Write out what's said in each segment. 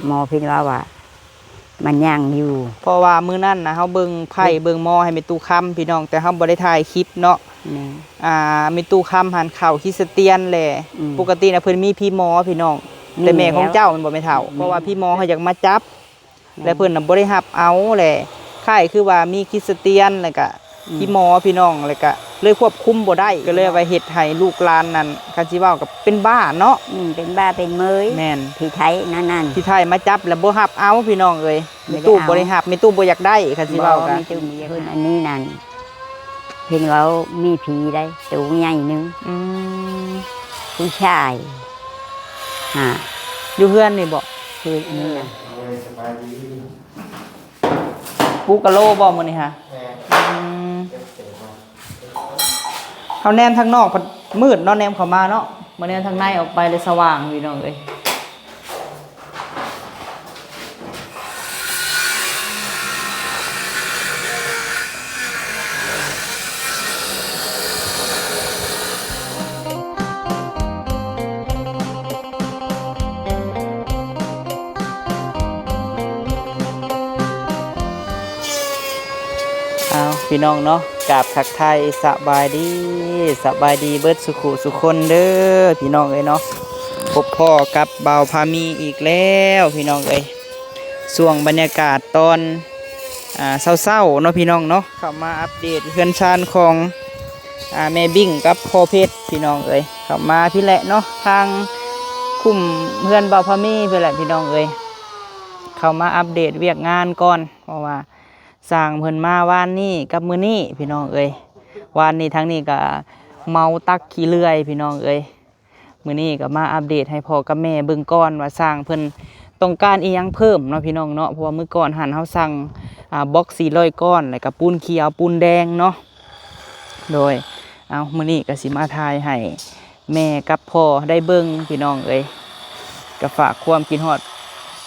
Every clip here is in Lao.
ໝໍເພິ່ນເວົ້າວ່າ ມັນຍັງຢູ່ ເພາະວ່າມື້ນັ້ນນະ ເຮົາເບິ່ງໄພ້ເບິ່ງໝໍໃຫ້ແມ່ຕູ້ຄຳ ພີ່ນ້ອງ ແຕ່ເຮົາບໍ່ໄດ້ຖ່າຍຄລິບເນາະ. ແມ່ນ ອ່າ ແມ່ຕູ້ຄຳຫັ້ນເຂົ້າຄຣິສຕຽນແຫຼະ. ອືມ ປົກກະຕິນະເພິ່ນມີຜີໝໍ ພີ່ນ້ອງ ແຕ່ແມ່ຂອງເຈົ້າແມ່ນບໍ່ແມ່ເຖົ້າ? ແມ່ນ ເພາະວ່າຜີໝໍເຂົາຢາກມາຈັບ ແລ້ວເພິ່ນນະບໍ່ໄດ້ຮັບເອົາແຫຼະ. ຄ້າຍຄືວ່າມີຄຣິສຕຽນ ແລ້ວກະ ອືມ ຜີໝໍ ພີ່ນ້ອງ ແລ້ວກະເລີຍຄວບຄຸມບໍ່ໄດ້ ກໍເລີຍວ່າເຮັດໃຫ້ລູກຫຼານນັ້ນ ຄັນຊິເວົ້າກໍເປັນບ້າເນາະ. ອືມ ເປັນບ້າເປັນເມີຍ. ແມ່ນ ຜີໄທນັ້ນນັ້ນ ຜີໄທມາຈັບແລ້ວບໍ່ຮັບເອົາ ພີ່ນ້ອງເອີຍ. ແມ່ຕູ້ບໍ່ໄດ້ຮັບ ແມ່ຕູ້ບໍ່ຢາກໄດ້ ຄັນຊິເວົ້າກໍ ແມ່ຕູ້ບໍ່ຢາກໄດ້. ອັນນີ້ນັ້ນ ເພິ່ນເວົ້າມີຜີໄດ໋ ໂຕໃຫຍ່ໜຶ່ງ. ອືມ ຜູ້ຊາຍ ຫາ ຢູ່ເຮືອນນີ້ບໍ? ຄືອັນນີ້ນະ ປູກະໂລບໍມື້ນີ້ຫາ? ແມ່ນ ອືມ ເຮົາແນມທາງນອກພັດມືດເນາະ ແນມເຂົ້າມາເນາະ ມາແນມທາງໃນອອກໄປເລີຍສະຫວ່າງ ພີ່ນ້ອງເອີຍ. ເອົາ ພີ່ນ້ອງເນາະ ກາບທັກທາຍສະບາຍດີ ສະບາຍດີເບິດສູ່ຄູ່ສູ່ຄົນເດີ ພີ່ນ້ອງເອີຍເນາະ. ພົບພໍ້ກັບບ່າວພາມີອີກແລ້ວ ພີ່ນ້ອງເອີຍ. ຊ່ວງບັນຍາກາດຕອນ ອ່າ ເຊົ້າໆເນາະ ພີ່ນ້ອງເນາະ ເຂົ້າມາອັບເດດເຮືອນຊານຂອງ ອ່າ ແມ່ບິ້ງກັບພໍ່ເພັດ ພີ່ນ້ອງເອີຍ. ເຂົ້າມາພີ້ແຫຼະເນາະ ທາງຄຸ້ມເຮືອນບ່າວພາມີພີ້ແຫຼະ ພີ່ນ້ອງເອີຍ. ເຂົ້າມາອັບເດດວຽກງານກ່ອນ ເພາະວ່າຊ່າງເພິ່ນມາວານນີ້ກັບມື້ນີ້ ພີ່ນ້ອງເອີຍ. ວານນີ້ທາງນີ້ກໍເມົາຕັກຂີ້ເລື່ອຍ ພີ່ນ້ອງເອີຍ. ມື້ນີ້ກໍມາອັບເດດໃຫ້ພໍ່ກັບແມ່ເບິ່ງກ່ອນວ່າຊ່າງເພິ່ນຕ້ອງການອີ່ຫຍັງເພີ່ມເນາະ ພີ່ນ້ອງເນາະ. ເພາະວ່າມື້ກ່ອນຫັ້ນເຮົາສັ່ງ ອ່າ ບລັອກສີ່ຮ້ອຍກ້ອນ ແລ້ວກໍປູນຂຽວ ປູນແດງເນາະ. ໂດຍ ເອົາ ມື້ນີ້ກໍຊິມາຖ່າຍໃຫ້ແມ່ກັບພໍ່ໄດ້ເບິ່ງ ພີ່ນ້ອງເອີຍ. ກໍຝາກຄວາມຄິດຮອດ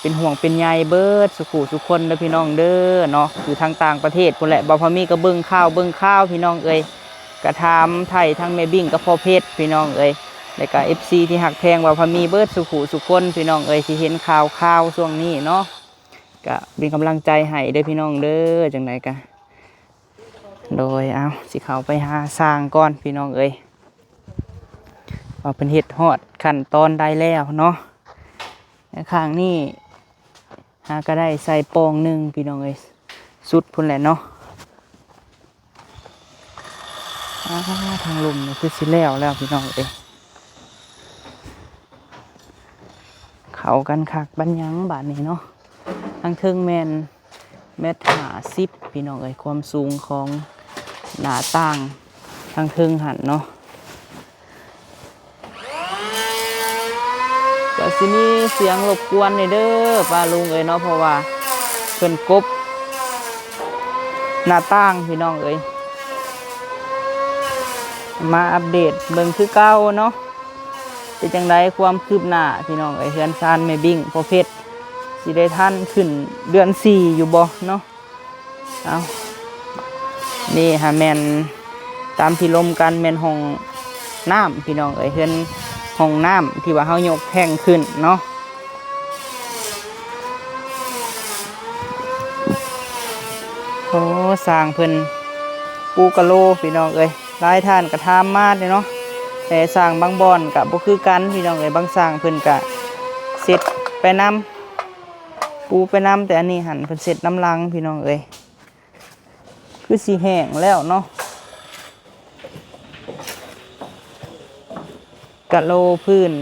ເປັນຫ່ວງເປັນໃຍເບິດສູ່ຄູ່ສູ່ຄົນເດີ ພີ່ນ້ອງເດີເນາະ ຢູ່ທາງຕ່າງປະເທດພຸ້ນແຫຼະ. ບ່າວພາມີກໍເບິ່ງຂ່າວເບິ່ງຄາວ ພີ່ນ້ອງເອີຍ. ກະຖາມໄຖ່ທັງແມ່ບິ້ງກັບພໍ່ເພັດ ພີ່ນ້ອງເອີຍ ແລ້ວກະເອັຟຊີທີ່ຮັກແພງບ່າວພາມີເບິດສູ່ຄູ່ສູ່ຄົນ ພີ່ນ້ອງເອີຍ ທີ່ເຫັນຂ່າວຄາວຊ່ວງນີ້ເນາະ ກະເປັນກຳລັງໃຈໃຫ້ເດີ ພີ່ນ້ອງເດີ. ຈັ່ງໃດກະ ໂດຍ ເອົາ ຊິເຂົ້າໄປຫາຊ່າງກ່ອນ ພີ່ນ້ອງເອີຍ ວ່າເພິ່ນເຮັດຮອດຂັ້ນຕອນໃດແລ້ວເນາະ. ແລະ ຂ້າງນີ້ຫາກະໄດ້ໃສ່ປ່ອງໜຶ່ງ ພີ່ນ້ອງເອີຍ ສຸດພຸ້ນແຫຼະເນາະ. ອາ ທາງລຸ່ມນີ້ຄືຊິແລ້ວແລ້ວ ພີ່ນ້ອງເອີຍ. ເຂົ້າກັນຄັກປານຫຍັງບາດນີ້ເນາະ. ທາງເທິງແມ່ນແມັດຫ້າສິບ ພີ່ນ້ອງເອີຍ ຄວາມສູງຂອງໜ້າຕ່າງທາງເທິງຫັ້ນເນາະ. ກໍຊິມີສຽງລົບກວນແດ່ເດີປ້າລຸງເອີຍເນາະ ເພາະວ່າເພິ່ນກົບໜ້າຕ່າງ ພີ່ນ້ອງເອີຍ. ມາອັບເດດເບິ່ງຄືເກົ່າເນາະ ເປັນຈັ່ງໃດຄວາມຄືບໜ້າ ພີ່ນ້ອງເອີຍ. ເຮືອນຊານແມ່ບິ້ງພໍ່ເພັດ ຊິໄດ້ທັນຂຶ້ນເດືອນສີ່ຢູ່ບໍ່ເນາະ? ເອົາ ນີ້ຫາແມ່ນຕາມທີ່ລົມກັນແມ່ນຫ້ອງນ້ຳ ພີ່ນ້ອງເອີຍ ເຮືອນຫ້ອງນ້ຳທີ່ວ່າເຮົາຍົກແທ່ງຂຶ້ນເນາະ. ໂອ້ ຊ່າງເພິ່ນປູກະໂລ ພີ່ນ້ອງເອີຍ. ຫຼາຍທ່ານກໍຖາມມາເດ້ເນາະ ແຕ່ຊ່າງບາງບ່ອນກໍບໍ່ຄືກັນ ພີ່ນ້ອງເອີຍ. ບາງຊ່າງເພິ່ນກໍເສັດໄປນຳ ປູໄປນຳ ແຕ່ອັນນີ້ຫັ້ນເພິ່ນເສັດນຳຫຼັງ ພີ່ນ້ອງເອີຍ. ຄືຊິແຫ້ງແລ້ວເນາະ ກະໂລພື້ນ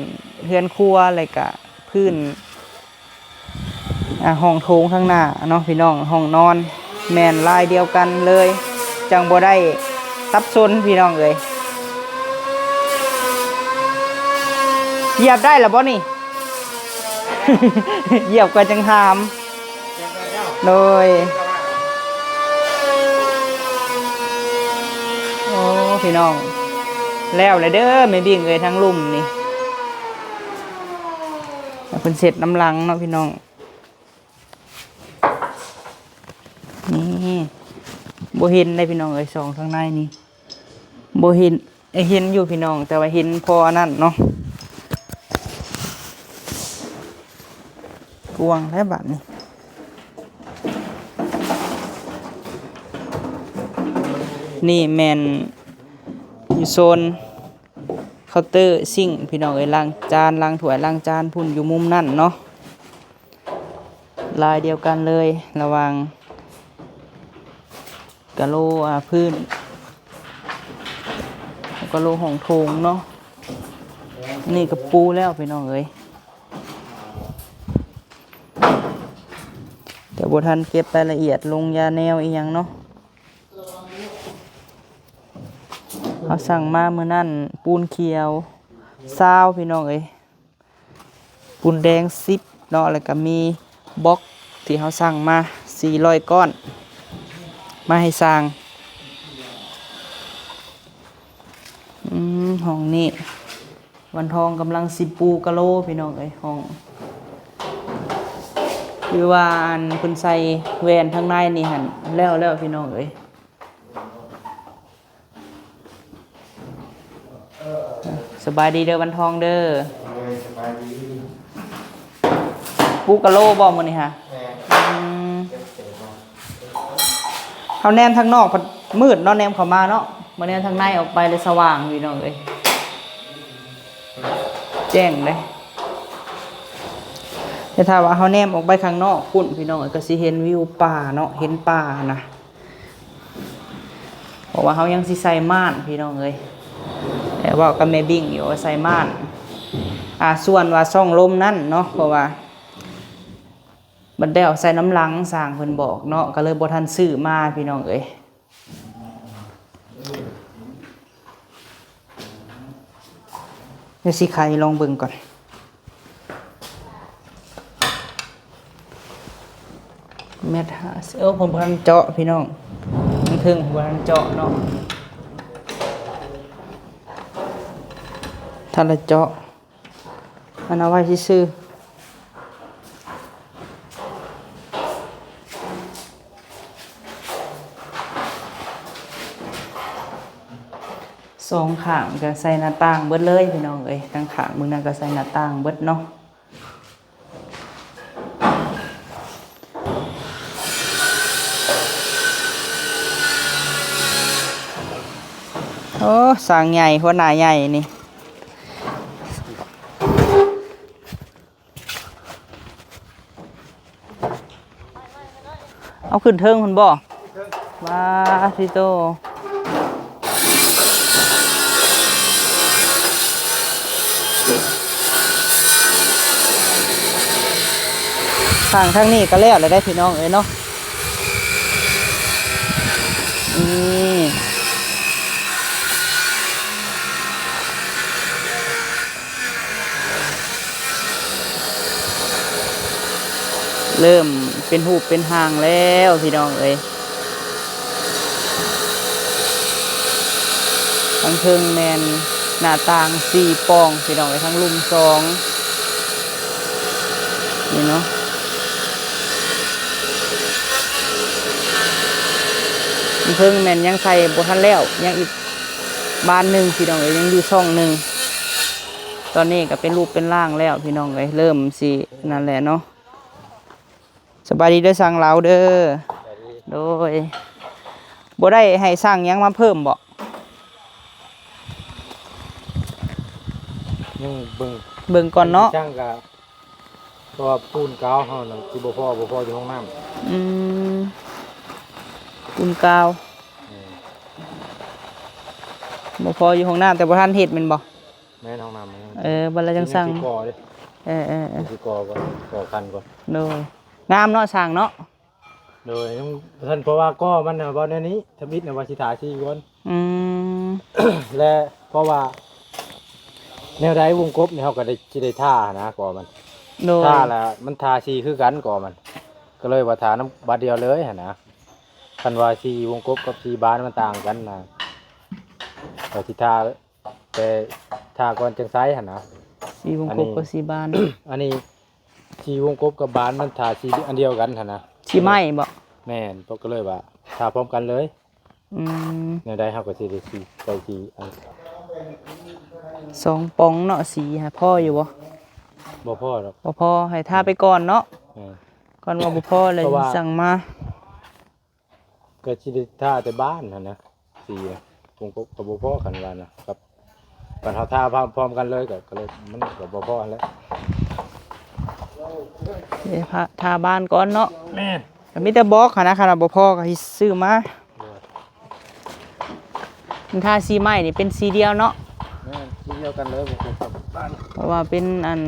ເຮືອນຄົວ ແລ້ວກະພື້ນ ອ່າ ຫ້ອງໂຖງທາງໜ້າເນາະ ພີ່ນ້ອງ. ຫ້ອງນອນແມ່ນລາຍດຽວກັນເລີຍ ຈັ່ງບໍ່ໄດ້ສັບສົນ ພີ່ນ້ອງເອີຍ. ຢຽບໄດ້ລະບໍ່ນີ້? ຢຽບກ່ອນຈັ່ງຖາມ. ໂດຍ ໂອ້ ພີ່ນ້ອງ ແລ້ວແຫຼະເດີ ແມ່ບິ້ງເອີຍ ທາງລຸ່ມນີ້ ເພິ່ນເສັດນຳຫຼັງເນາະ ພີ່ນ້ອງ. ນີ້ ບໍ່ເຫັນໄດ໋ ພີ່ນ້ອງເອີຍ ຊ່ອງທາງໃນນີ້ ບໍ່ເຫັນ ເຫັນຢູ່ພີ່ນ້ອງ ແຕ່ວ່າເຫັນພໍອັນນັ້ນເນາະ. ໂອ້ ກວ້າງແລ້ວບາດນີ້. ນີ້ແມ່ນຢູ່ໂຊນເຄົາເຕີຊິງ ພີ່ນ້ອງເອີຍ, ລ້າງຈານ ລ້າງຖ້ວຍ ລ້າງຈານ ພຸ້ນຢູ່ມຸມນັ້ນເນາະ. ລາຍດຽວກັນເລີຍ ລະຫວ່າງກະໂຫຼ ອາ ພື້ນ ກະໂຫຼຫ້ອງໂຖງເນາະ. ນີ້ກະປູແລ້ວ ພີ່ນ້ອງເອີຍ, ແຕ່ບໍ່ທັນເກັບລາຍລະອຽດ ລົງຢາແນວອີ່ຫຍັງເນາະ. ເຮົາສັ່ງມາມື້ນັ້ນ ປູນຂຽວຊາວ ພີ່ນ້ອງເອີຍ, ປູນແດງສິບເນາະ, ແລ້ວກະມີບລັອກທີ່ເຮົາສັ່ງມາສີ່ຮ້ອຍກ້ອນ ມາໃຫ້ຊ່າງ. ອືມ ຫ້ອງນີ້ວັນທອງກຳລັງຊິປູກະໂຫຼ ພີ່ນ້ອງເອີຍ, ຫ້ອງ ຄືວ່າອັນເພິ່ນໃສ່ແວ່ນທາງໃນນີ້ຫັ້ນແລ້ວແລ້ວ ພີ່ນ້ອງເອີຍ. ສະບາຍດີເດີວັນທອງເດີ. ໂດຍ ສະບາຍດີ. ປູກະໂຫຼບໍ່ມື້ນີ້ຫະ? ແມ່ນ. ອືມ ເຮົາແນມທາງນອກພັດມືດເນາະ, ແນມເຂົ້າມາເນາະ, ມາແນມທາງໃນອອກໄປເລີຍສະຫວ່າງ ພີ່ນ້ອງເອີຍ, ແຈ້ງເດ້. ແຕ່ຖ້າວ່າເຮົາແນມອອກໄປຂ້າງນອກພຸ້ນ ພີ່ນ້ອງເອີຍ, ກະຊິເຫັນວິວປ່າເນາະ, ເຫັນປ່ານະ. ເພາະວ່າເຮົາຍັງຊິໃສ່ມ່ານ ພີ່ນ້ອງເອີຍ, ແຕ່ເວົ້າກັບແມ່ບິ້ງຢູ່ວ່າໃສ່ມ່ານ. ອາ ສ່ວນວ່າຊ່ອງລົມນັ້ນເນາະ, ເພາະວ່າບັດແລ້ວໃສ່ນຳຫຼັງ ຊ່າງເພິ່ນບອກເນາະ, ກະເລີຍບໍ່ທັນຊື້ມາ ພີ່ນ້ອງເອີຍ. ດຽວຊິໄຂລອງເບິ່ງກ່ອນ. ແມັດຫ້າສິບ ໂອ້ ເພິ່ນບໍ່ທັນເຈາະ ພີ່ນ້ອງ, ທາງເທິງເພິ່ນບໍ່ທັນເຈາະເນາະ, ຖ້າລະເຈາະ ອັນເອົາໄວ້ຊື່ໆ. ສອງຂ້າງກະໃສ່ໜ້າຕ່າງເບິດເລີຍ ພີ່ນ້ອງເອີຍ, ທາງຂ້າງເບິ່ງນັ້ນກະໃສ່ໜ້າຕ່າງເບິດເນາະ. ໂອ້ ຊ່າງໃຫຍ່ ຫົວໜ້າໃຫຍ່ນີ້. ເອົາຂຶ້ນເທິງພຸ້ນບໍ່? ວ້າ ທິໂຕ ຂ້າງທາງນີ້ກະແລ້ວແລ້ວເດ້ ພີ່ນ້ອງເອີຍເນາະ. ນີ້ ເລີ່ມເປັນຮູບເປັນຮ່າງແລ້ວ ພີ່ນ້ອງເອີຍ. ທາງເທິງແມ່ນໜ້າຕ່າງສີ່ປ່ອງ ພີ່ນ້ອງເອີຍ, ທາງລຸ່ມສອງ ນີ້ເນາະ. ທາງເທິງແມ່ນຍັງໃສ່ບໍ່ທັນແລ້ວ, ຍັງອີກບານໜຶ່ງ ພີ່ນ້ອງເອີຍ, ຍັງຢູ່ຊ່ອງໜຶ່ງ. ຕອນນີ້ກະເປັນຮູບເປັນຮ່າງແລ້ວ ພີ່ນ້ອງເອີຍ, ເລີ່ມຊິນັ້ນແຫຼະເນາະ. ສະບາຍດີເດີ ຊ່າງລາວເດີ. ໂດຍ ບໍ່ໄດ້ໃຫ້ຊ່າງຫຍັງມາເພີ່ມບໍ່? ຍັງເບິ່ງ ເບິ່ງກ່ອນເນາະ. ຊ່າງກະ ເພາະວ່າປູນກາວເຮົານັ້ນຊິບໍ່ພໍ ບໍ່ພໍຢູ່ຫ້ອງນ້ຳ. ອືມ ປູນກາວ ແມ່ນ ບໍ່ພໍຢູ່ຫ້ອງນ້ຳ ແຕ່ບໍ່ທັນເຮັດແມ່ນບໍ່? ແມ່ນ ຫ້ອງນ້ຳ. ເອີ ບັດລະຈັ່ງສັ່ງ ຊິກໍ່ເດ້. ເອີໆໆ ຊິກໍ່ກ່ອນ ກໍ່ຄັນກ່ອນ. ໂດຍ ງາມເນາະ ຊ່າງເນາະ. ໂດຍ ຍັງບໍ່ທັນ ເພາະວ່າກໍມັນນະ ເວົ້າແນວນີ້ ທຳອິດນະວ່າຊິທາສີກ່ອນ. ອືມ ແລະ ເພາະວ່າແນວໃດວົງກົບນີ້ ເຮົາກະໄດ້ ຊິໄດ້ທາຫັ້ນນະ ກໍມັນ ໂດຍ ທາລະມັນທາສີຄືກັນ ກໍມັນ ກະເລີຍວ່າທານຳບາດດຽວເລີຍຫັ້ນນະ. ຄັນວ່າສີວົງກົບກັບສີບານມັນຕ່າງກັນນະ ກະຊິທາ ແຕ່ທາກ່ອນຈັ່ງໃສ່ຫັ້ນນະ. ສີວົງກົບກັບສີບານ ອັນນີ້ສີວົງກົບກັບບານມັນທາສີອັນດຽວກັນຫັ້ນນະ. ສີໄມ້ບໍ່? ແມ່ນ ເພາະກະເລີຍວ່າທາພ້ອມກັນເລີຍ. ອືມ ແນວໃດເຮົາກະຊິໄດ້ສີ ໃສ່ສີອັນ ສອງປ່ອງເນາະ. ສີຫາພໍຢູ່ບໍ່? ບໍ່ພໍດອກ ບໍ່ພໍ ໃຫ້ທາໄປກ່ອນເນາະ. ເອີ ຄັນວ່າບໍ່ພໍແລ້ວ ເພາະວ່າ ຊິສັ່ງມາ ກໍຊິໄດ້ຖ້າແຕ່ບ້ານຫັ້ນນະ ສີນະ ຄົງກໍ ກໍບໍ່ພໍ ຄັນວ່ານະ ກັບ ຄັນເຮົາຖ້າພ້ອມ ພ້ອມກັນເລີຍ ກໍ ກໍເລີຍ ມັນກໍບໍ່ພໍຫັ້ນແຫຼະ. ເດ ຖ້າ ຖ້າບ້ານກ່ອນເນາະ. ແມ່ນ. ກໍມີແຕ່ບອກຫັ້ນນະ ຄັນວ່າບໍ່ພໍກໍຊິຊື້ມາ. ໂດຍ. ມັນທາສີໄມ້ນີ້ເປັນສີດຽວເນາະ. ແມ່ນ ສີດຽວກັນເລີຍ ບໍ່ເປັນກັບບ້ານ ເພາະວ່າເປັນອັນ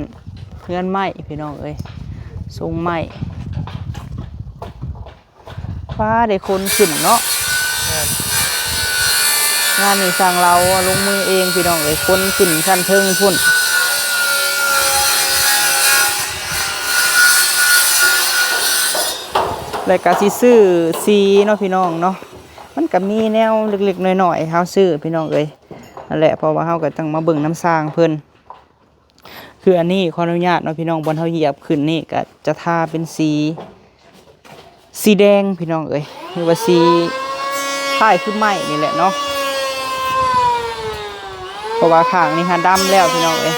ເຮືອນໄມ້ພີ່ນ້ອງເອີຍ ຊົງໄມ້. ຟ້າໄດ້ຂົນຂຶ້ນເນາະ. ແມ່ນ. ງານນີ້ຊ່າງລາວລົງມືເອງພີ່ນ້ອງເອີຍ ຂົນຂຶ້ນຊັ້ນເທິງພຸ້ນ ແລ້ວກໍຊິຊື້ສີເນາະພີ່ນ້ອງເນາະ. ມັນກໍມີແນວເລັກໆນ້ອຍໆໃຫ້ເຮົາຊື້ພີ່ນ້ອງເອີຍ ນັ້ນແຫຼະ ເພາະວ່າເຮົາກໍຕ້ອງມາເບິ່ງນຳຊ່າງເພິ່ນ. ຄືອັນນີ້ຂໍອະນຸຍາດເນາະພີ່ນ້ອງ ບ່ອນເຮົາຢຽບຂຶ້ນນີ້ກໍຈະທາເປັນສີ ສີແດງພີ່ນ້ອງເອີຍ ຫຼືວ່າສີຄ້າຍຄືໄມ້ນີ້ແຫຼະເນາະ ເພາະວ່າຂ້າງນີ້ຫາດຳແລ້ວພີ່ນ້ອງເອີຍ.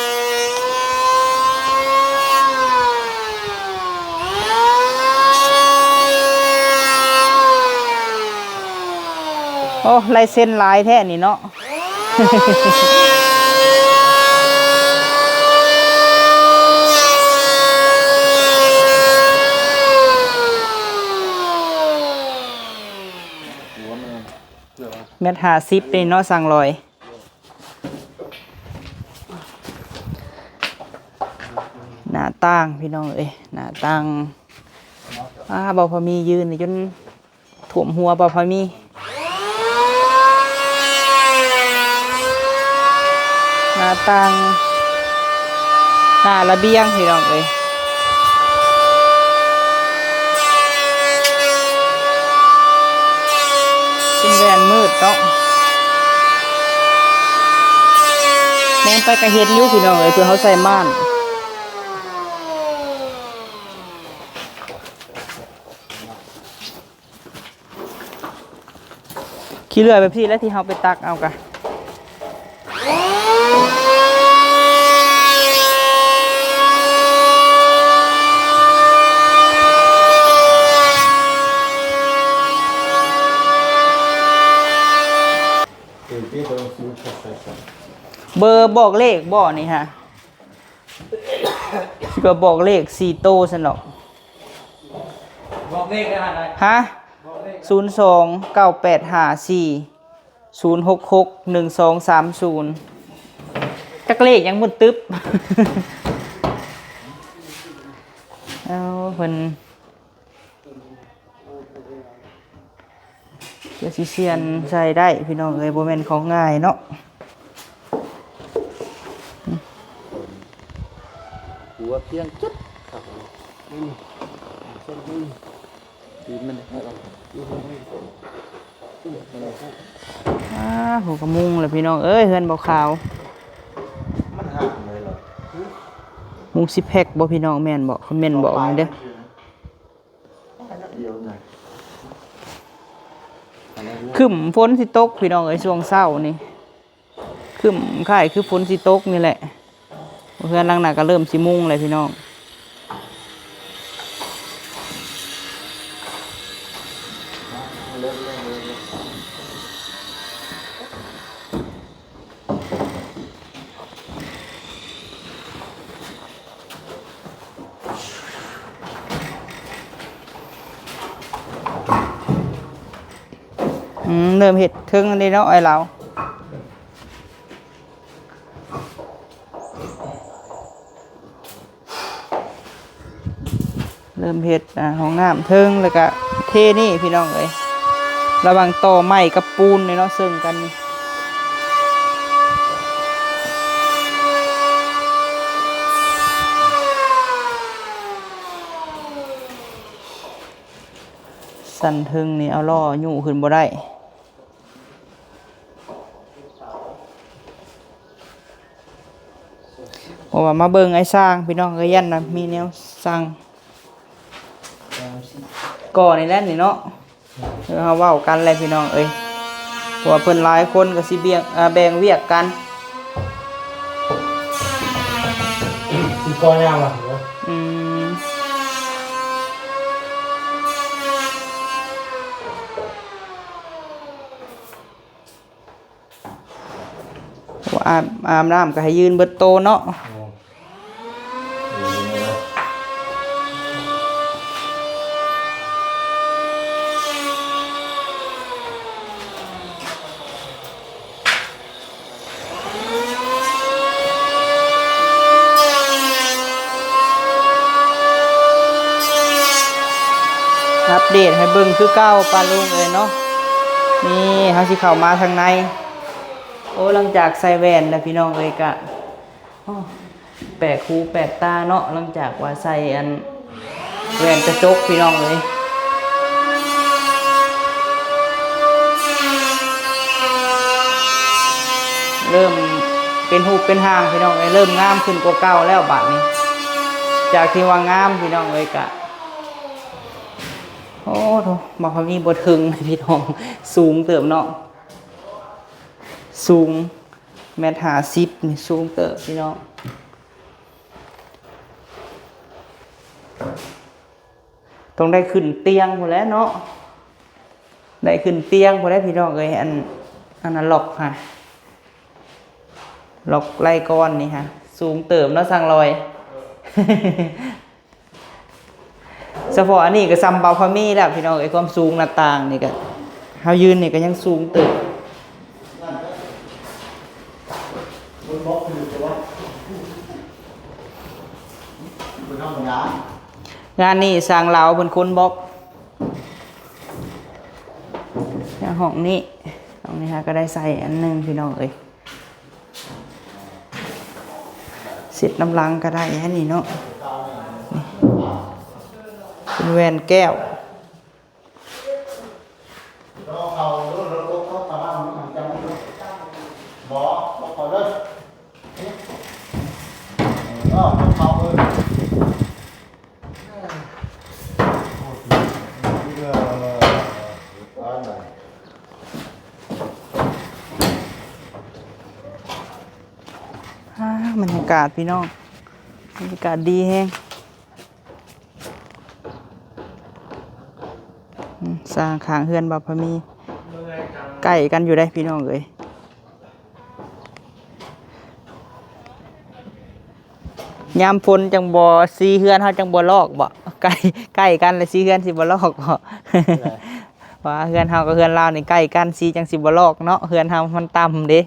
ໂອ້ ລາຍເຊັນຫຼາຍແທ້ນີ້ເນາະ. ແມັດຫ້າສິບເດ້ເນາະ ຊ່າງລອຍ. ໜ້າຕ່າງພີ່ນ້ອງເອີຍ ໜ້າຕ່າງ ອ້າ ເບົາພາມີຢືນຈົນ ຖ້ວມຫົວບໍ່ພໍມີ. ໜ້າຕ່າງ ໜ້າລະບຽງພີ່ນ້ອງເອີຍ ເປັນແວ່ນມືດເນາະ. ແນມໄປກໍເຫັນຢູ່ພີ່ນ້ອງເອີຍ ເພື່ອເຮົາໃສ່ມ່ານ. ຂີ້ເຫຼືອແບບນີ້ແຫຼະທີ່ເຮົາໄປຕັກເອົາກະ ເບີບອກເລກບໍ່ນີ້ຮະ? ຊິວ່າບອກເລກສີ່ໂຕຊັ້ນດອກ. ບອກເລກໄດ້ຫາໄດ້. ຮະ? ບອກເລກ. ສູນສອງ ເກົ້າແປດຫ້າສີ່ ສູນຫົກຫົກ ໜຶ່ງສອງສາມສູນ. ຈັກເລກຫຍັງມຶດຕຶບ. ເອົາ ເພິ່ນ ເພື່ອຊິສ່ຽນໃສ່ໄດ້ພີ່ນ້ອງເອີຍ ບໍ່ແມ່ນຂອງງ່າຍເນາະ. ຫົວພຽງຈຸດ ຄັກ ຕີນມັນ ອ້າ ຫົວກະມຸງລະພີ່ນ້ອງເອີຍ ເຮືອນບໍ່ຂາວ ມັນຫາກເລີຍເນາະ. ມຸງຊິແພັກບໍ່ພີ່ນ້ອງ ແມ່ນບໍ່? ຄອມເມັນບອກມາເດີ້. ຄຶ້ມຝົນຊິຕົກພີ່ນ້ອງເອີຍ ຊ່ວງເຊົ້ານີ້ ຄຶ້ມຄ້າຍຄືຝົນຊິຕົກນີ້ແຫຼະ. ເຮືອນຫຼັງໜ້າກໍເລີ່ມຊິມຸງແລ້ວພີ່ນ້ອງ. ອືມ ເລີ່ມເຮັດເທິງແລ້ວເນາະ ອ້າຍລາວ. ເລີ່ມເຮັດ ອ່າ ຫ້ອງນ້ຳເທິງ ແລ້ວກະເທນີ້ພີ່ນ້ອງເອີຍ ລະຫວ່າງຕໍ່ໄມ້ກັບປູນນີ້ເນາະ ເຊິ່ງກັນນີ້. ຊັ້ນເທິງນີ້ເອົາລໍ້ຍູ້ຂຶ້ນບໍ່ໄດ້. ເພາະວ່າມາເບິ່ງອ້າຍຊ່າງພີ່ນ້ອງເອີຍ ຢ້ານວ່າມີແນວສັ່ງ ກໍນີ້ແຫຼະນີ້ເນາະ ເອີ ເຮົາເວົ້າກັນແຫຼະພີ່ນ້ອງເອີຍ ເພາະວ່າເພິ່ນຫຼາຍຄົນກໍຊິບຽງ ເອີ ແບ່ງວຽກກັນ. ອືມ. ອາບ ອາບນ້ຳກໍໃຫ້ຢືນເບິດໂຕເນາະ. ອັບເດດໃຫ້ເບິ່ງຄືເກົ່າ ປ້າລຸງເອີຍເນາະ. ນີ້ ເຮົາຊິເຂົ້າມາທາງໃນ. ໂອ້ ຫຼັງຈາກໃສ່ແວ່ນແລ້ວ ພີ່ນ້ອງເອີຍ ກະ ໂອ້ ແປກຫູແປກຕາເນາະ, ຫຼັງຈາກວ່າໃສ່ອັນແວ່ນກະຈົກ ພີ່ນ້ອງເອີຍ ເລີ່ມເປັນຮູບເປັນຮ່າງ ພີ່ນ້ອງເອີຍ, ເລີ່ມງາມຂຶ້ນກວ່າເກົ່າແລ້ວບາດນີ້ ຈາກທີ່ວ່າງາມ ພີ່ນ້ອງເອີຍ. ກະ ໂອ້ໂທ້ ບໍ່ພໍມີບໍ່ເຖິງ ພີ່ນ້ອງ, ສູງເຕີບເນາະ, ສູງ ແມັດຫ້າສິບນີ້ ສູງເຕີບ ພີ່ນ້ອງ. ຕ້ອງໄດ້ຂຶ້ນຕຽງພຸ້ນແຫຼະເນາະ, ໄດ້ຂຶ້ນຕຽງພຸ້ນແຫຼະ ພີ່ນ້ອງເອີຍ. ອັນ ອັນນັ້ນລັອກຫະ ລັອກໄລ່ກ້ອນນີ້ຫະ ສູງເຕີບເນາະ ຊ່າງລອຍ. ສະເພາະອັນນີ້ກໍສ່ຳເບົາພາມີແລ້ວ ພີ່ນ້ອງເອີຍ, ຄວາມສູງໜ້າຕ່າງນີ້ກໍ ເຮົາຢືນນີ້ກໍຍັງສູງເຕີບ. ຄົນບລັອກຢູ່ຕົວະ ບໍ່ທຳມະດາ. ງານນີ້ຊ່າງລາວເພິ່ນຄົນບລັອກ. ແລ້ວຫ້ອງນີ້ ຫ້ອງນີ້ຫາກໍໄດ້ໃສ່ອັນໜຶ່ງ ພີ່ນ້ອງເອີຍ. ເຊັດນ້ຳລັງກໍໄດ້ ອັນນີ້ເນາະ, ນີ້ເປັນແວ່ນແກ້ວ. ອ່າ ບັນຍາກາດພີ່ນ້ອງ ບັນຍາກາດດີແຮງ. ອືມ ສ້າງຂ້າງເຮືອນບ່າວພາມີ ໃກ້ກັນຢູ່ເດ້ພີ່ນ້ອງເອີຍ. ຍາມຝົນຈັ່ງບໍ່ ສີເຮືອນເຮົາຈັ່ງບໍ່ລອກບໍ? ໃກ້ ໃກ້ກັນແລ້ວສີເຮືອນຊິບໍ່ລອກບໍ? ວ່າເຮືອນເຮົາກັບເຮືອນລາວນີ້ໃກ້ກັນ ສີຈັ່ງຊິບໍ່ລອກເນາະ, ເຮືອນເຮົາມັນຕ່ຳເດ້.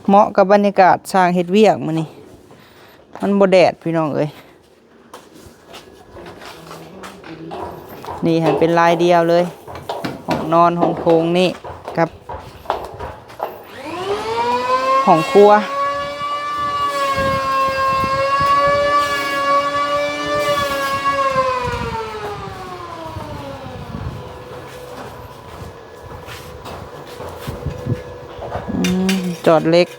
ເໝາະກັບບັນຍາກາດຊ່າງເຮັດວຽກມື້ນີ້ ມັນບໍ່ແດດ ພີ່ນ້ອງເອີຍ. ນີ້ໃຫ້ເປັນລາຍດຽວເລີຍ, ຫ້ອງນອນ ຫ້ອງໂຖງນີ້ກັບຫ້ອງຄົວ. ອືມ ຈອດເຫຼັກ.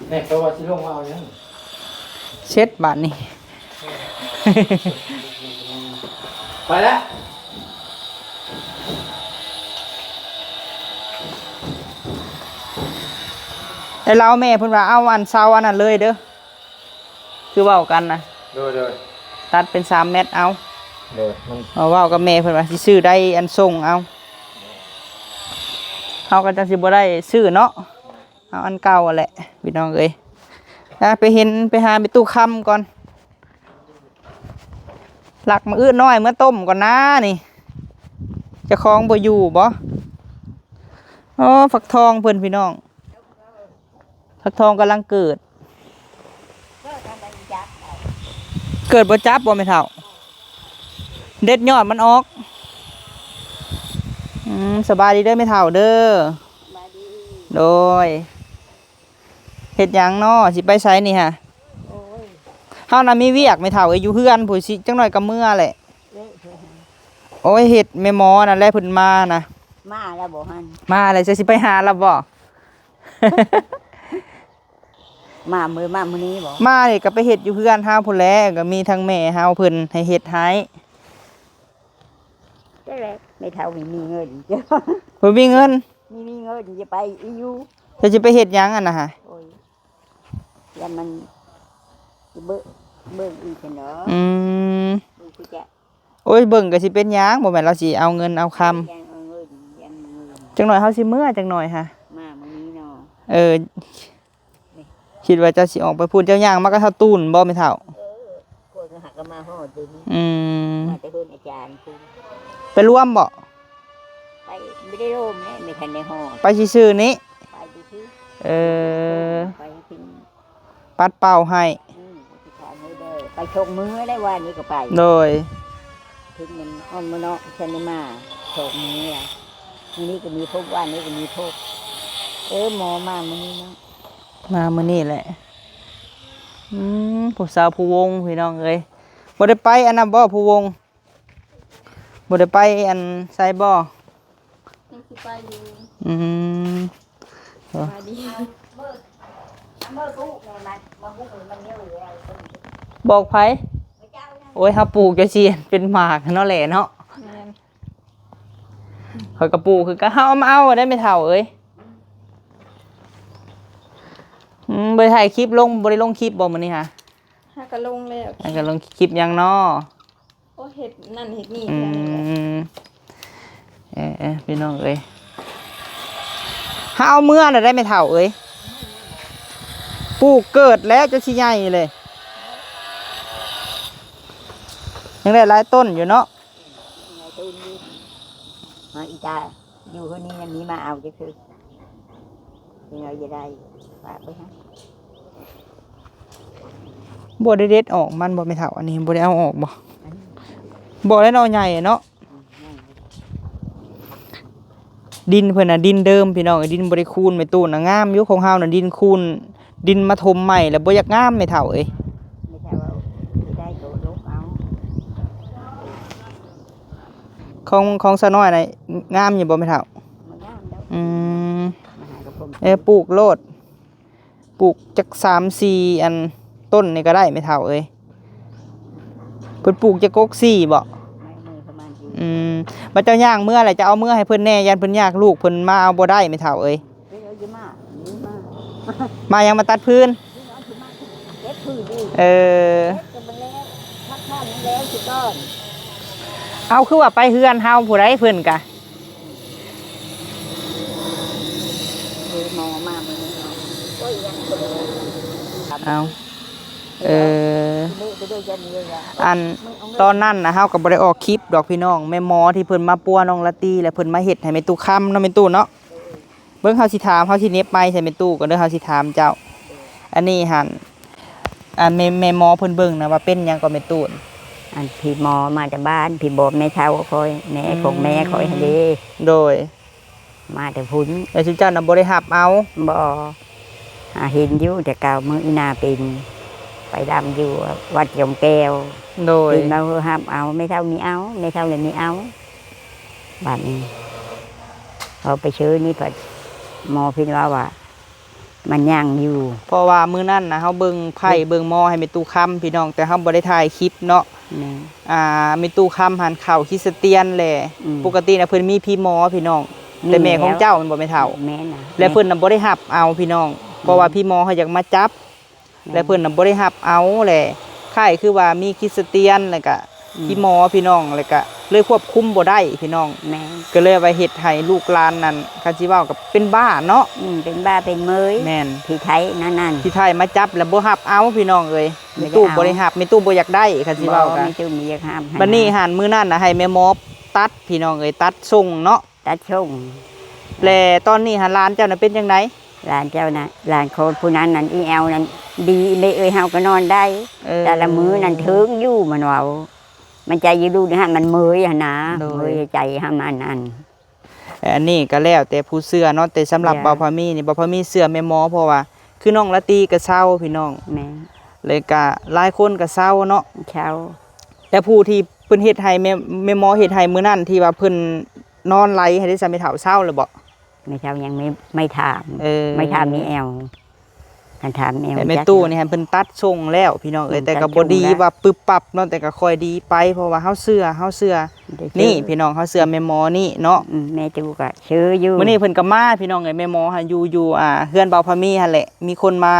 ແມ່ ເຂົາວ່າຊິລົງມາເອົາຫຍັງ? ເສັດບາດນີ້ ໄປແລ້ວ. ໄອ້ລາວແມ່ເພິ່ນວ່າເອົາອັນເສົາອັນນັ້ນເລີຍເດີ້ ຄືເວົ້າກັນນະ. ໂດຍ ໂດຍ ຕັດເປັນສາມແມັດເອົາ. ໂດຍ ມັນ ເວົ້າກັບແມ່ເພິ່ນວ່າຊິຊື້ໄດ້ອັນສົ່ງເອົາ, ເຮົາກໍຈັ່ງຊິບໍ່ໄດ້ຊື້ເນາະ. ເອົາອັນເກົ່າຫັ້ນແຫຼະພີ່ນ້ອງເອີຍ. ອ່າ ໄປເຫັນ ໄປຫາແມ່ຕູ້ຄຳກ່ອນ. ລັກໝາກອຶນ້ອຍເມືອຕົ້ມກ່ອນນານີ້. ເຈົ້າຂອງບໍ່ຢູ່ບໍ? ໂອ້ ຟັກທອງເພິ່ນພີ່ນ້ອງ. ຟັກທອງກຳລັງເກີດ. ເກີດບໍ່ຈັບບໍ່ແມ່ເຖົ້າ? ເດັດຍອດມັນອອກ. ອືມ ສະບາຍດີເດີແມ່ເຖົ້າເດີ. ສະບາຍດີ. ໂດຍ. ເຮັດຫຍັງເນາະ? ຊິໄປໃສນີ້ຫະ? ໂອ້ຍ ເຮົານະມີວຽກແມ່ເຖົ້າເອີຍ ຢູ່ເຮືອນພຸ້ນ ຊິຈັກໜ້ອຍກໍເມືອແຫຼະ. ເລະເພິ່ນຫະ? ໂອ້ຍ ເຮັດແມ່ໝໍນັ້ນແຫຼະເພິ່ນມານະ. ມາແລ້ວບໍ່ຫັ້ນ? ມາແລ້ວ ຈະຊິໄປຫາລາວບໍ່? ມ ມາມື້ ມາມື້ນີ້ບໍ່? ມານີ້ກໍໄປເຮັດຢູ່ເຮືອນເຮົາພຸ້ນແຫຼະ ກໍມີທັງແມ່ເຮົາເພິ່ນໃຫ້ເຮັດໃຫ້. ຈັ່ງໃດແມ່ເຖົ້າມີເງິນ ບໍ່ມີເງິນ ມີ ມີເງິນຈະໄປອີ່ຢູ່ ເຈົ້າຊິໄປເຮັດຫຍັງຫັ້ນນະຫະ? ໂອ້ຍ ຢ້ານມັນຊິເບິ່ງ ເບິ່ງອີກຫັ້ນເນາະ. ອືມ ເບິ່ງຄືຈະ ໂອ້ຍ ເບິ່ງກໍຊິເປັນຫຍັງ ບໍ່ແມ່ນລາວຊິເອົາເງິນເອົາຄຳ. ຢ້ານເອົາເງິນ ຢ້ານເອົາເງິນ. ຈັກໜ້ອຍເຮົາຊິເມືອ ຈັກໜ້ອຍຫະ ມາມື້ນີ້ເນາະ. ເອີ ຄິດວ່າເຈົ້າຊິອອກໄປພຸ້ນ ເຈົ້າຍ່າງມາກັບທ້າວຕູນບໍ່ແມ່ເຖົ້າ? ເອີ ພວກເຮົາກໍມາຮອດຢູ່ນີ້. ອືມ ມາແຕ່ເຮືອນອາຈານພຸ້ນ. ໄປລວມບໍ່? ໄປ ບໍ່ໄດ້ລວມແຫຼະ ບໍ່ທັນໄດ້ຮອດ. ໄປຊື່ໆນີ້? ໄປຊື່ໆ. ເອີ ໄປເປັນ ປັດເປົ່າໃຫ້. ອືມ ໄປຊົກມືໄດ້ ວານນີ້ກໍໄປ. ໂດຍ ເພິ່ນມັນອ່ອນມາເນາະ ຊັ້ນໄດ້ມາ ສອງມື້ລະ. ມື້ນີ້ກໍມີພົບ ວານນີ້ກໍມີພົບ. ເອີ ໝໍມາມື້ນີ້ເນາະ ມາມື້ນີ້ແຫຼະ. ອືມ ຜູ້ສາວພູວົງພີ່ນ້ອງເອີຍ ບໍ່ໄດ້ໄປອັນນັ້ນບໍ່ ພູວົງ? ບໍ່ໄດ້ໄປອັນໃສບໍ່? ຍັງຊິໄປຢູ່. ອືມ ສະບາຍດີ. ບອກໃຜ? ໂອ້ຍ ເຮົາປູກຈັ່ງຊີ້ເປັນໝາກເນາະແຫຼະເນາະ. ແມ່ນ ຂ້ອຍກໍປູກຄືກັນ ເຮົາເອົາມາເອົາໄດ້ແມ່ເຖົ້າເອີຍ. ອືມ ບໍ່ໄດ້ຖ່າຍຄລິບລົງ ບໍ່ໄດ້ລົງຄລິບບໍ່ມື້ນີ້ຫະ? ຫາກໍລົງແລ້ວ. ຫາກໍລົງຄລິບຫຍັງເນາະ? ໂອ້ ເຮັດນັ້ນເຮັດນີ້. ອືມ ເອີໆ ພີ່ນ້ອງເອີຍ ຫາເອົາເມືອລະໄດ້ແມ່ເຖົ້າເອີຍ. ປູກເກີດແລ້ວຈະຊິໃຫຍ່ເລີຍ ຍັງໄດ້ຫຼາຍຕົ້ນຢູ່ເນາະ. ມາອີຕາຢູ່ຄົນນີ້ມີມາເອົາຈັກຄື ຍັງເອົາຢູ່ໄດ້ ຝາກໄວ້ໃຫ້. ບໍ່ໄດ້ເດັດອອກມັນບໍ່ແມ່ເຖົ້າ? ອັນນີ້ບໍ່ໄດ້ເອົາອອກບໍ່? ບໍ່ໄດ້ເນາະ ໃຫຍ່ເນາະ. ດິນເພິ່ນນະດິນເດີມພີ່ນ້ອງເອີຍ ດິນບໍ່ໄດ້ຄູນ. ແມ່ຕູ້ນະງາມຢູ່ ຂອງເຮົານະດິນຄູນ ດິນມາຖົມໃໝ່ແລ້ວບໍ່ຢາກງາມແມ່ເຖົ້າເອີຍ. ຂອງ ຂອງສາວນ້ອຍນະງາມຢູ່ບໍ່ແມ່ເຖົ້າ? ອືມ ເອີ ປູກໂລດ ປູກຈັກສາມສີ່ອັນຕົ້ນນີ້ກໍໄດ້ແມ່ເຖົ້າເອີຍ. ເພິ່ນປູກຈັກກົກ ສີ່ບໍ່? ອືມ ບັດເຈົ້າຍ່າງເມືອແລ້ວ ເຈົ້າເອົາເມືອໃຫ້ເພິ່ນແດ່ ຢ້ານເພິ່ນຍາກ ລູກເພິ່ນມາເອົາບໍ່ໄດ້ແມ່ເຖົ້າເອີຍ. ມາຫຍັງ? ມາຕັດຟືນ. ເອີ ເອົາ ຄືວ່າໄປເຮືອນເຮົາຜູ້ໃດເພິ່ນກະ ເອົາ ເອີ ອັນຕອນນັ້ນນະ ເຮົາກໍບໍ່ໄດ້ອອກຄລິບດອກພີ່ນ້ອງ. ແມ່ໝໍທີ່ເພິ່ນມາປົວນ້ອງລາຕີ ແລ້ວເພິ່ນມາເຮັດໃຫ້ແມ່ຕູ້ຄຳເນາະ ແມ່ຕູ້ເນາະ. ເບິ່ງ ເຮົາຊິຖາມ ເຮົາຊິເໜັບໄມໃສ່ແມ່ຕູ້ກ່ອນເດີ ເຮົາຊິຖາມເຈົ້າ. ອັນນີ້ຫັ້ນ ອັນແມ່ ແມ່ໝໍເພິ່ນເບິ່ງນະວ່າເປັນຫຍັງກໍແມ່ຕູ້? ອັນພີ່ໝໍມາຈາກບ້ານ ພີ່ບອກແມ່ເຖົ້າຂ້ອຍ ແມ່ຂອງແມ່ຂ້ອຍຫັ້ນເດ້. ໂດຍ ມາແຕ່ພຸ້ນ. ແລ້ວຊຸມເຈົ້ານະບໍ່ໄດ້ຮັບເອົາ? ບໍ່. ຫາເຫັນຢູ່ແຕ່ເກົ່າ ມື້ອີ່ໜ້າເປັນ ໄປລຳຢູ່ວັດຈອມແກ້ວ. ໂດຍ ເພິ່ນມາຮັບເອົາ ແມ່ເຖົ້າມີເອົາ ແມ່ເຖົ້າລະມີເອົາ. ບາດນີ້ເຮົາໄປເຊີນີ້ ພັດໝໍເພິ່ນເວົ້າວ່າ ມັນຍັງຢູ່ ເພາະວ່າມື້ນັ້ນນະ ເຮົາເບິ່ງໄພ້ເບິ່ງໝໍໃຫ້ແມ່ຕູ້ຄຳພີ່ນ້ອງ ແຕ່ເຮົາບໍ່ໄດ້ຖ່າຍຄລິບເນາະ. ແມ່ນ ອ່າ ແມ່ຕູ້ຄຳຫັ້ນເຂົ້າຄຣິສຕຽນແຫຼະ. ອືມ ປົກກະຕິນະເພິ່ນມີຜີໝໍພີ່ນ້ອງ ແຕ່ແມ່ຂອງເຈົ້າແມ່ນບໍ່ແມ່ເຖົ້າ? ແມ່ນນະ ແລະເພິ່ນນະບໍ່ໄດ້ຮັບເອົາພີ່ນ້ອງ ເພາະວ່າຜີໝໍເຂົາຢາກມາຈັບ ແລະເພິ່ນນະບໍ່ໄດ້ຮັບເອົາແຫຼະ ຄ້າຍຄືວ່າມີຄຣິສຕຽນ ແລ້ວກະ ອືມ ພີ່ໝໍພີ່ນ້ອງ ແລ້ວກະເລີຍຄວບຄຸມບໍ່ໄດ້ພີ່ນ້ອງ. ແມ່ນ ກໍເລີຍວ່າເຮັດໃຫ້ລູກຫຼານນັ້ນ ຄັນຊິເວົ້າກໍເປັນບ້າເນາະ. ອືມ ເປັນບ້າເປັນເມີຍ. ແມ່ນ ທີ່ໄທນັ້ນນັ້ນ ທີ່ໄທມາຈັບແລ້ວບໍ່ຮັບເອົາພີ່ນ້ອງເອີຍ. ແມ່ຕູ້ບໍ່ໄດ້ຮັບ ແມ່ຕູ້ບໍ່ຢາກໄດ້ ຄັນຊິເວົ້າກໍ ແມ່ຕູ້ບໍ່ຢາກຮັບ. ບັດນີ້ຫັ້ນ ມື້ນັ້ນນະໃຫ້ແມ່ໝໍຕັດພີ່ນ້ອງເອີຍ ຕັດຊົງເນາະ. ຕັດຊົງ. ແລະຕອນນີ້ຫັ້ນຫຼານເຈົ້ານະເປັນຈັ່ງໃດ? ຫຼານເຈົ້ານະ ຫຼານຂອງຜູ້ນັ້ນນັ້ນ ອີແອວນັ້ນ ດີແມ່ເອີຍ ເຮົາກໍນອນໄດ້. ເອີ ແຕ່ລະມື້ນັ້ນເທິງຢູ່ ມັນເວົ້າ ມັນໃຈຢູ່ ລູກຫັ້ນມັນເມີຍຫັ້ນນະ. ໂດຍ ເມີຍໃຈຫັ້ນ ອັນນັ້ນ. ແລະອັນນີ້ກໍແລ້ວແຕ່ຜູ້ເຊື່ອເນາະ ແຕ່ສຳລັບ ເຊື່ອ ບ່າວພາມີນີ້ ບ່າວພາມີເຊື່ອແມ່ໝໍ ເພາະວ່າຄືນ້ອງລາຕີກໍເຊົາພີ່ນ້ອງ. ແມ່ນ ແລະກະຫຼາຍຄົນກໍເຊົາເນາະ. ເຊົາ. ແລະຜູ້ທີ່ເພິ່ນເຮັດໃຫ້ ແມ່ ແມ່ໝໍເຮັດໃຫ້ມື້ນັ້ນ ທີ່ວ່າເພິ່ນ ນອນໄຫຼໃຫ້ໄດ້ຊະ ແມ່ເຖົ້າເຊົາແລ້ວບໍ່? ແມ່ເຖົ້າຍັງໄມ່ ໄມ່ຖາມ. ເອີ ໄມ່ຖາມແມ່ແອວ. ຄັນຖາມແມ່ ແມ່ຕູ້ນີ້ຫັ້ນເພິ່ນຕັດຊົງແລ້ວພີ່ນ້ອງເອີຍ ອືມ ແຕ່ກໍບໍ່ດີວ່າປຶບປັບເນາະ ແຕ່ກໍຄ່ອຍດີໄປ ເພາະວ່າເຮົາເຊື່ອ ເຮົາເຊື່ອ ນີ້ພີ່ນ້ອງ ເຮົາເຊື່ອແມ່ໝໍນີ້ເນາະ ອືມ ແມ່ຕູ້ກໍເຊື່ອຢູ່ ມື້ນີ້ເພິ່ນກໍມາພີ່ນ້ອງເອີຍ ແມ່ໝໍຫັ້ນຢູ່ ຢູ່ ອ່າ ເຮືອນເບົາພາມີຫັ້ນແຫຼະ ມີຄົນມາ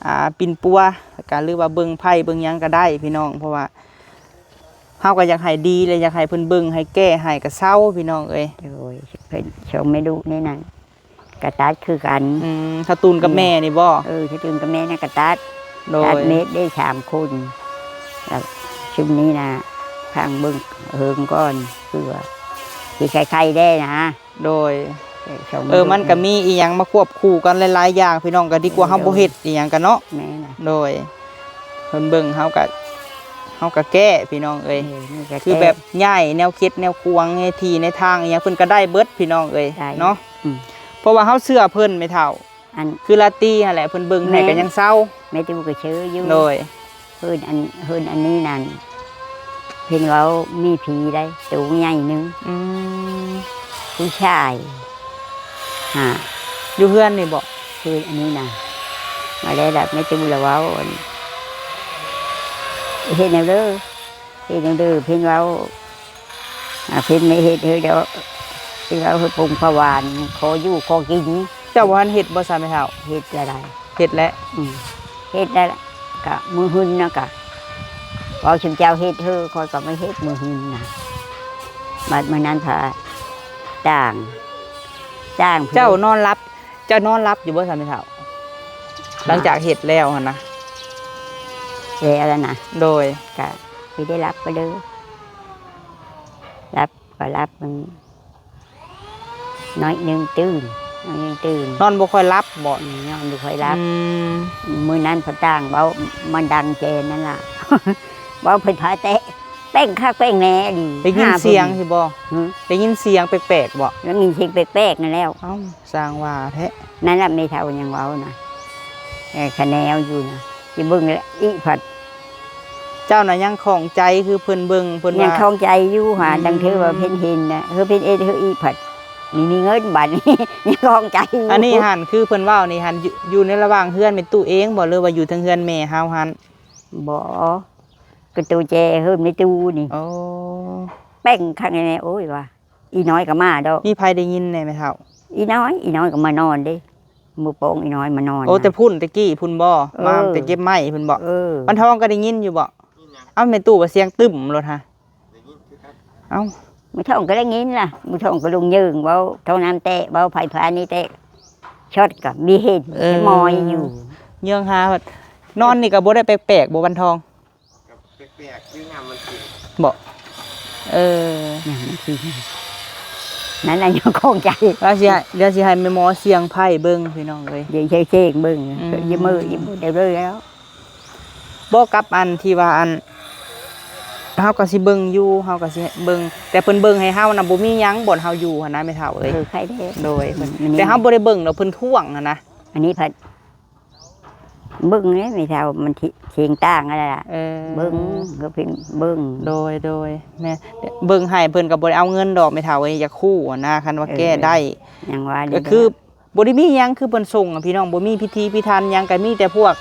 ອ່າ ປິ່ນປົວ ກໍ ຫຼືວ່າເບິ່ງໄພ້ເບິ່ງຫຍັງກໍໄດ້ພີ່ນ້ອງ ເພາະວ່າ ເຮົາກໍຢາກໃຫ້ດີ ແລະ ຢາກໃຫ້ເພິ່ນເບິ່ງໃຫ້ແກ້ໃຫ້ກໍເຊົາພີ່ນ້ອງເອີຍ ໂດຍ ເພິ່ນຊົງແມ່ດຸນີ້ນັ້ນ ກະຕັດຄືກັນ ອືມ ທະຕູນກັບແມ່ນີ້ບໍ່? ເອີ ທະຕູນກັບແມ່ນະກະຕັດ ໂດຍ ຕັດເມັດໄດ້ສາມຄົນ ແລ້ວຊຸມນີ້ນະ ຟັງເບິ່ງເຫິງກ່ອນ ຄືວ່າຊິໄຄໆແດ່ນະ ໂດຍ ເອີ ມັນກະມີອີ່ຫຍັງມາຄວບຄູ່ກັນຫຼາຍໆຢ່າງ ພີ່ນ້ອງ ກະດີກວ່າເຮົາບໍ່ເຮັດອີ່ຫຍັງກັນເນາະ ແມ່ນ ໂດຍ ເພິ່ນເບິ່ງເຮົາກະ ເຮົາກະແກ້ພີ່ນ້ອງເອີຍ ເອີ ນີ້ກະ ຄືແບບຍ້າຍແນວເຂດແນວຂວາງ ໃນທີ່ໃນທາງອີ່ຫຍັງ ເພິ່ນກະໄດ້ເບິດພີ່ນ້ອງເອີຍ ໄດ້ ເນາະ ອືມ ເພາະວ່າເຮົາເຊື່ອເພິ່ນແມ່ເຖົ້າ ອັນ ຄືລາຕີຫັ້ນແຫຼະ ເພິ່ນເບິ່ງໃຫ້ ແມ່ນ ກະຍັງເຊົາ ແມ່ຕູ້ກະເຊີຢູ່ ໂດຍ ເພິ່ນອັນ ເພິ່ນອັນນີ້ນັ້ນ ເພິ່ນເວົ້າມີຜີໄດ໋ ໂຕໃຫຍ່ໜຶ່ງ ອືມ ຜູ້ຊາຍ ຫາ ຢູ່ເຮືອນນີ້ບໍ່? ຄືອັນນີ້ນະ ມາແລ້ວລະ ແມ່ຕູ້ລະເວົ້າ ອັນ ເຮັດແນວເດີ ເຮັດຈັ່ງເດີ ເພິ່ນເວົ້າ ອາ ເພິ່ນໄດ້ເຮັດໃຫ້ດອກ ເພິ່ນເວົ້າໃຫ້ປົງພະຫວານ ຂໍຢູ່ຂໍກິນ ເຈົ້າບໍ່ທັນເຮັດບໍ່ຊະແມ່ເຖົ້າ? ເຮັດລະໄດ໋ ເຮັດແລ້ວ ອືມ ເຮັດແລ້ວ ກະມື້ຮືນນະ ກະເວົ້າຊຸມເຈົ້າເຮັດເຮີ ຂ້ອຍກໍມາເຮັດມື້ຮືນນະ ບັດມື້ນັ້ນພະຕ່າງ ຕ່າງ ເຈົ້ານອນຫຼັບ ເຈົ້ານອນຫຼັບຢູ່ບໍ່ຊະແມ່ເຖົ້າ? ຫາ ຫຼັງຈາກເຮັດແລ້ວຫັ້ນນະ ແລ້ວລະນະ ໂດຍ ກະຊິໄດ້ຫຼັບກໍເດີ ຫຼັບກໍຫຼັບ ມັນໜ້ອຍໜຶ່ງຕື່ນ ໜ້ອຍໜຶ່ງຕື່ນ ນອນບໍ່ຄ່ອຍຫຼັບບໍ່? ອືມ ນອນບໍ່ຄ່ອຍຫຼັບ ອືມ ມື້ນັ້ນພະຕ່າງເວົ້າ ມັນດັງແຈນນັ້ນລະ ເວົ້າເພິ່ນພາແຕະ ແປ້ງຄັກແປ້ງແນ່ອີ່ຫຼີ ໄດ້ຍິນສຽງຊິບໍ່? ຫຶ ໄດ້ຍິນສຽງແປກໆບໍ່? ໄດ້ຍິນສຽງແປກໆນັ້ນແລ້ວ ເອົ້າ ຊ່າງວ່າແທ້ ນັ້ນລະແມ່ເຖົ້າຍັງເວົ້ານະ ເອີ ຂະແນວຢູ່ນະ ຊິເບິ່ງແລ້ວອີກພັດ ເຈົ້ານະຍັງຂ້ອງໃຈ ຄືເພິ່ນເບິ່ງ ເພິ່ນວ່າ ຍັງຂ້ອງໃຈຢູ່ຫາ ອືມ ດັ່ງເທື່ອວ່າເພິ່ນເຫັນນະ ເອີ ເພິ່ນເຮັດໃຫ້ອີກພັດ ມີ ມີເງິນບັດນີ້ ຍັງຂ້ອງໃຈຢູ່ ອັນນີ້ຫັ້ນ ຄືເພິ່ນເວົ້ານີ້ຫັ້ນ ຢູ່ ຢູ່ໃນລະຫວ່າງເຮືອນແມ່ຕູ້ເອງບໍ່ ຫຼືວ່າຢູ່ເທິງເຮືອນແມ່ເຮົາຫັ້ນ? ບໍ່ ກະຕູ້ແຈເຮືອນແມ່ຕູ້ນີ້ ໂອ້ ແປ້ງຄັກແນ່ ໂອ້ຍວ່າ ອີນ້ອຍກໍມາດອກ ມີໃຜໄດ້ຍິນແດ່ແມ່ເຖົ້າ? ອີນ້ອຍ ອີນ້ອຍກໍມານອນເດ້ ມື້ໂປ່ງອີນ້ອຍມານອນ ໂອ້ ນະ ແຕ່ພຸ້ນແຕ່ກີ້ພຸ້ນບໍ່? ເອີ ມາແຕ່ເກັບໄມ້ພຸ້ນບໍ່? ເອີ ວັນທອງກໍໄດ້ຍິນຢູ່ບໍ່? ເອົ້າ ແມ່ຕູ້ວ່າສຽງຕຶ້ມໂລດຫະ ໄດ້ຍິນຄືກັນ ເອົ້າ ມື້ທອງກໍໄດ້ຍິນລະ ມື້ທອງກໍລຸງເຢິງເວົ້າ ທ້ອງນ້ຳແຕະ ເວົ້າໄຟຟ້ານີ້ແຕະ ຊັອດກໍມີເຫັນ ເອີ ມອຍຢູ່ ເຍີງຫາ ນອນນີ້ກໍບໍ່ໄດ້ແປກໆບໍ່ວັນທອງ? ກໍແປກໆຢູ່ຍາມມັນຂຶ້ນ ບໍ່ ເອີ ຍາມມັນຂຶ້ນ ນັ້ນລະຍັງຂ້ອງໃຈ ວ່າຊິໃຫ້ ດຽວຊິໃຫ້ແມ່ໝໍສ່ຽງໄພ້ເບິ່ງພີ່ນ້ອງເອີຍ ດຽວຊິສ່ຽງເບິ່ງ ອືມ ຢ່າເມີ ຢ່າເມີໄດ້ເລີຍແລ້ວ ບໍ່ ກັບອັນທີ່ວ່າອັນ ເຮົາກໍຊິເບິ່ງຢູ່ ເຮົາກໍຊິເບິ່ງ ແຕ່ເພິ່ນເບິ່ງໃຫ້ເຮົານະ ບໍ່ມີຫຍັງບ່ອນເຮົາຢູ່ຫັ້ນນະແມ່ເຖົ້າເອີຍ ເອີ ໃຄແທ້ ໂດຍ ອືມ ເພິ່ນ ແຕ່ເຮົາບໍ່ໄດ້ເບິ່ງດອກ ເພິ່ນທ້ວງຫັ້ນນະ ອັນນີ້ພັດ ເບິ່ງແຫຼະແມ່ເຖົ້າ ມັນ ທີ່ ທີ່ຕ່າງຫັ້ນລະ ເອີ ເບິ່ງ ກໍເປັນເບິ່ງ ໂດຍ ໂດຍ ແມ່ນ ເບິ່ງໃຫ້ ເພິ່ນກໍບໍ່ໄດ້ເອົາເງິນດອກແມ່ເຖົ້າເອີຍ ຢາກຮູ້ຫັ້ນນະ ຄັນວ່າ ເອີ ແກ້ໄດ້ ຫຍັງວ່າ ກໍຄື ບໍ່ໄດ້ມີຫຍັງ ຄືເພິ່ນສົ່ງ ພີ່ນ້ອງ ບໍ່ມີພິທີພິຖັນຫຍັງ ກໍມີແຕ່ພວກ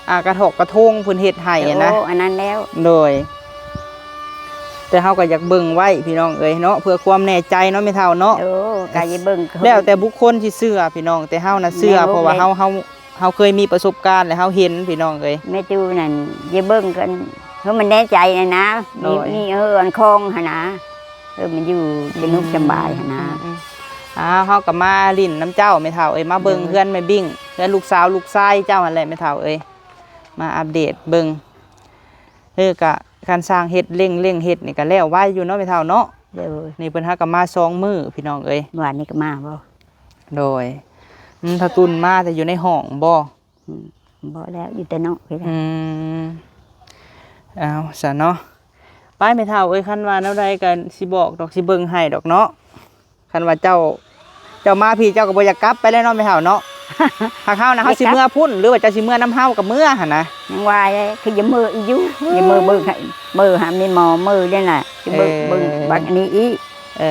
ອ່າ ກະຖອກກະທົງເພິ່ນເຮັດໃຫ້ຫັ້ນນະ ໂອ້ ອັນນັ້ນແລ້ວ ໂດຍ ແຕ່ເຮົາກໍຢາກເບິ່ງໄວ້ພີ່ນ້ອງເອີຍເນາະ ເພື່ອຄວາມແນ່ໃຈເນາະແມ່ເຖົ້າເນາະ ໂອ້ ກໍຢ່າເບິ່ງ ແລ້ວແຕ່ບຸກຄົນຊິເຊື່ອພີ່ນ້ອງ ແຕ່ເຮົານະເຊື່ອ ແມ່ນ ເພາະວ່າເຮົາ ເຮົາ ເຮົາເຄີຍມີປະສົບການ ແລະ ເຮົາເຫັນພີ່ນ້ອງເອີຍ ແມ່ຕູ້ນັ້ນ ຢ່າເບິ່ງກັນ ເອີ ມັນແນ່ໃຈນະນະ ໂດຍ ມີ ມີ ເອີ ອັນຄອງຫັ້ນນະ ເອີ ມັນຢູ່ສະໜຸກ ອືມ ສະບາຍຫັ້ນນະ ອືມໆ ອ້າວ ເຮົາກໍມາຫຼິ້ນນຳເຈົ້າແມ່ເຖົ້າເອີຍ ມາເບິ່ງ ໂດຍ ເຮືອນແມ່ບິ້ງ ເຮືອນລູກສາວລູກຊາຍເຈົ້າຫັ້ນແຫຼະແມ່ເຖົ້າເອີຍ ມາອັບເດດເບິ່ງ ເອີ ກະຄັນຊ່າງເຮັດ ເລັ່ງ ເລັ່ງເຮັດນີ້ກະແລ້ວໄວຢູ່ເນາະແມ່ເຖົ້າເນາະ ໂດຍ ນີ້ເພິ່ນຫາກະມາສອງມື້ພີ່ນ້ອງເອີຍ ວານນີ້ກະມາບໍ່? ໂດຍ ອືມ ທະຕຸນມາແຕ່ຢູ່ໃນຫ້ອງບໍ່? ອືມ ບໍ່ແລ້ວ ຢູ່ແຕ່ນອກພີ້ແຫຼະ ອືມ ເອົາຊະເນາະ ໄປແມ່ເຖົ້າເອີຍ ຄັນວ່າແນວໃດກໍຊິບອກດອກ ຊິເບິ່ງໃຫ້ດອກເນາະ ຄັນວ່າເຈົ້າ ເຈົ້າມາພີ້ ເຈົ້າກໍບໍ່ຢາກກັບໄປແລ້ວເນາະແມ່ເຖົ້າເນາະ ຫາກເຮົານະ ເຮົາຊິເມືອພຸ້ນ ຫຼືວ່າເຈົ້າຊິເມືອນຳເຮົາກໍເມືອຫັ້ນນະ ຍັງວ່າແຫຼະ ຄືຢ່າເມືອອີກຢູ່ ຢ່າເມືອເບິ່ງໃຫ້ ເມືຫາແມ່ໝໍ ເມືແລ້ວນະ ຊິເບິ່ງ ເອີ ເບິ່ງບັກອັນນີ້ອີກ ເອີ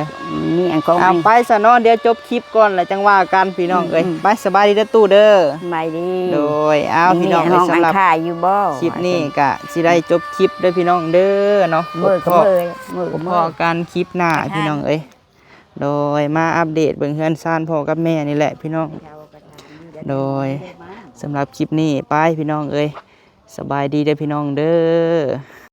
ໆໆ ມີອັນຂອງ ເອົາໄປຊະເນາະ ດຽວຈົບຄລິບກ່ອນ ແລ້ວຈັ່ງວ່າກັນພີ່ນ້ອງເອີຍ. ໄປ ສະບາຍດີເດີຕູ້ເດີ. ສະບາຍດີ. ໂດຍ ເອົາພີ່ນ້ອງເອີຍ ສຳລັບ ຄາຢູ່ບໍ່ ຄລິບນີ້ກະຊິໄດ້ຈົບຄລິບເດີພີ່ນ້ອງເດີເນາະ. ພົບພໍ້ກັນຄລິບໜ້າພີ່ນ້ອງເອີຍ. ໂດຍ ມາອັບເດດເບິ່ງເຮືອນຊານພໍ່ກັບແມ່ນີ້ແຫຼະພີ່ນ້ອງ. ໂດຍ ສຳລັບຄລິບນີ້ໄປພີ່ນ້ອງເອີຍ ສະບາຍດີເດີພີ່ນ້ອງເດີ.